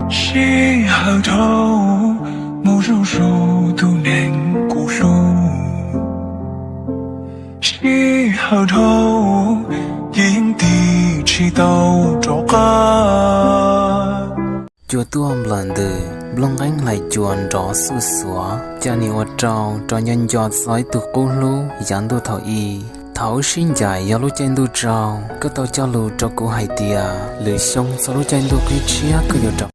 Sij hawm dhau, mus zuj zus tus neeg kuv hlub. Sij hawm dhau, yeej tig tsis tau rov qab. Cua tuaj nplawm ntws, nplooj nqeeb hlais cua nrov xuj xuav, cas nim ua rau rov nco nco txog ib tug qub hlub yav ntuj thaum i. Thaum wb sib ncaim yog lub caij ntuj tsaug, koj tau cog lus rau kuv hais tias lwm xyoo txog lub caij ntuj qib tshiab koj yuav rov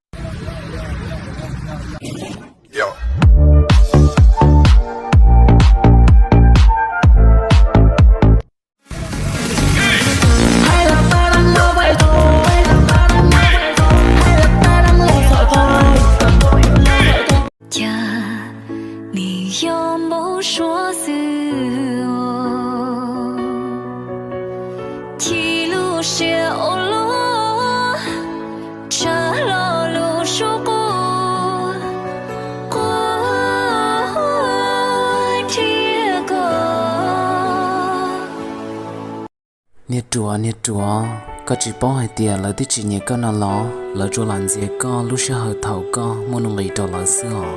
Cas nim yog npau suav xwb, chim lub siab ua luaj, tshaj lo lus suab quaj, quaj thiab koj. Niag ruam, niag ruam, koj tsis paub hais tias lawv twb tsis nyiam koj no los? Lawv tsuas lam ntxias koj lub sij hawm thaum koj muaj nuj nqis rau lawv xwb os.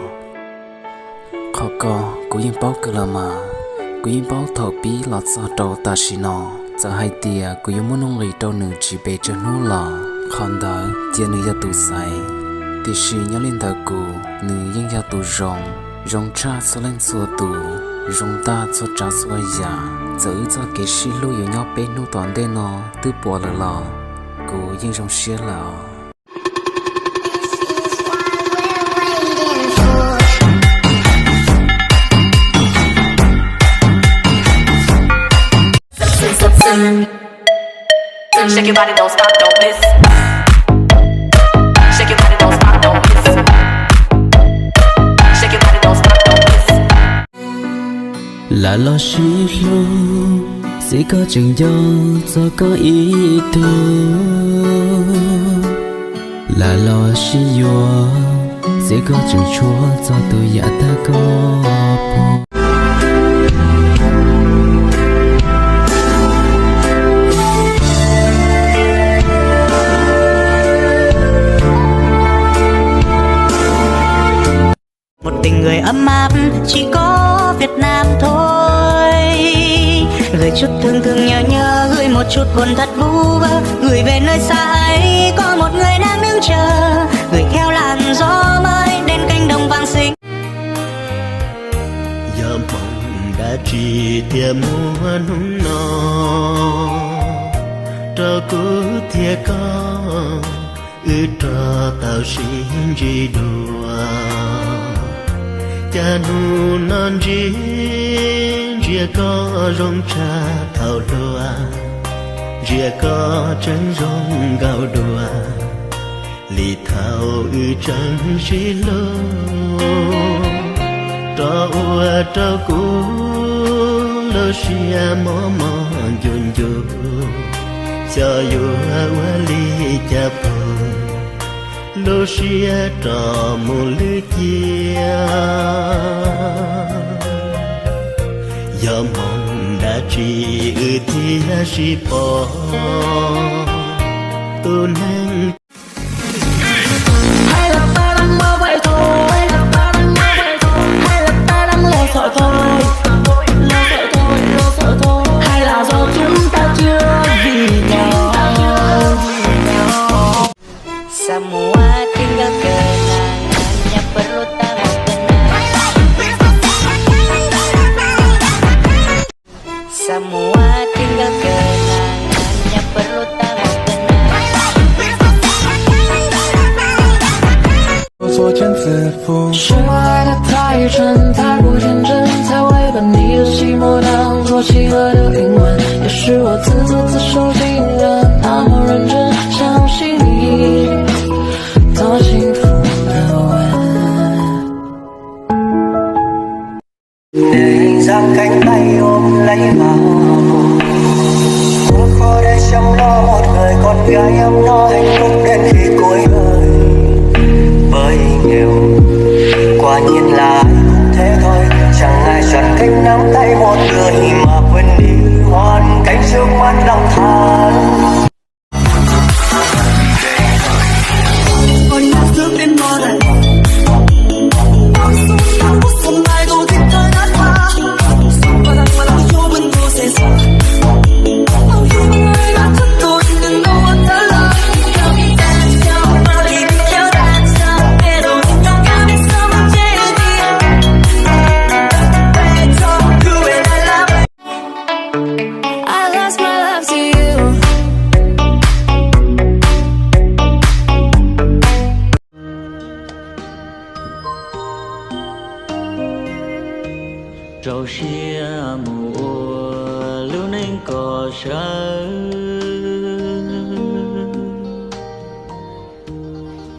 Qhov ko kuv yeej paub kawg los mas. Kuv yeej paub thaum pib los txog rau tam sim no, txawm hais tias kuv yuav muaj nuj nqis rau nws tsis pes tsawg hnub los qhov ntawd cia nws yog tus xaiv. Tiam sis nyob li ntawm kuv, nws yeej yog tus zoo, zoo tshaj txhua leej txhua tus, zoo tag txhua tsav txhua yam. Txawm wb txoj kev sib hlub yuav nyob peb hnub tom ntej no twb puas lawm los kuv yeej zoo siab lawm os. Lam los sib hlub, xij koj tseem nco txog koj ib tug. Lam los sib yuav, xij koj tseem tshuav txog tus yam tag koj puag. Một tình người ấm áp chỉ có Việt Nam thôi. Gửi chút thương thương nhớ nhớ, gửi một chút buồn thật vu vơ. Gửi về nơi xa ấy có một người đang đứng chờ, gửi theo làn gió mới đến cánh đồng vàng xinh. Yog hmoov dab tsi thiaj muaj hnub no rau kuv thiab koj, wb rov tau sib ntsib dua. Cas hnub no ntsia, ntsia koj zoo tshaj thaum hluas, ntsia koj tseem zoo nkauj dua li thaum wb tseem sib hlub. Rov ua rau kuv lub siab mob mob ncuj ncuj, xyov yuav ua li cas pub lub siab rov mus lwj cia. Yog hmoov dab tsi wb thiaj sib pom tus neeg. Xa mua trên gác cờ là ngàn nhà phật lô ta một cơn. Xa mua trên gác cờ là ngàn nhà phật lô ta một cơn. 做千次风。 Để giang cánh tay ôm lấy vào. Khốn khó để chăm lo một người con gái ấm no hạnh phúc đến khi cuối đời. Bởi nghèo, quả nhiên là ai cũng thế thôi. Siab mus ua lub neej kom sawv,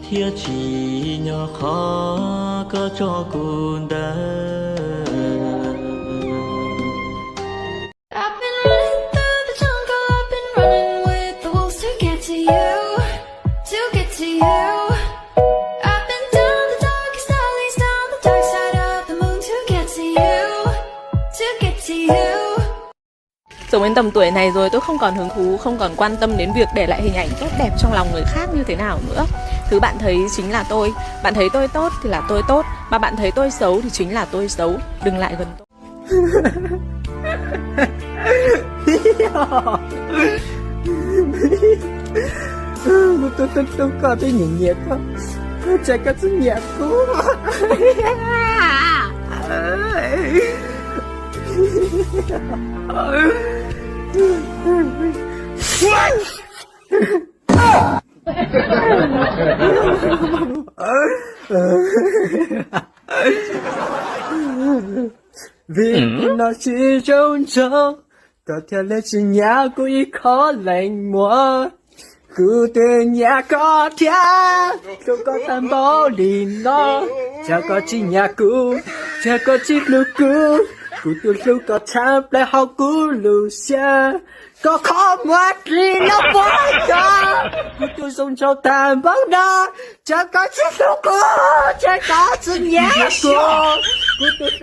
thiaj tsim nyog qhov koj tso kuv ntawd. I've been running through the jungle, I've been running with the wolves to get to you, to get to you. I've been down the darkest alleys, down the dark side of the moon to get to you, to get to you. Sống đến tầm tuổi này rồi, tôi không còn hứng thú, không còn quan tâm đến việc để lại hình ảnh tốt đẹp trong lòng người khác như thế nào nữa. Thứ bạn thấy chính là tôi. Bạn thấy tôi tốt thì là tôi tốt, mà bạn thấy tôi xấu thì chính là tôi xấu. Đừng lại gần tôi. Kuv tus hlub hlub koj, twb nyiam nyiam koj, koj tseem koj tsis nyiam kuv. Vim kuv no tsis zoo nraug, koj thiaj li tsis nyiam kuv ib qho leej muam. Kuv twb nyiam koj thiab hlub koj tag npaum li no, cas koj tsis nyiam kuv, cas koj tsis hlub kuv. Kuv twb hlub koj tshaj plaws hauv kuv lub siab, koj qhov muag dlig los puas yog. Kuv twb zoo nraug tag npaum no, cas koj tsis hlub kuv, cas koj tsis nyiam kuv. Kuv twb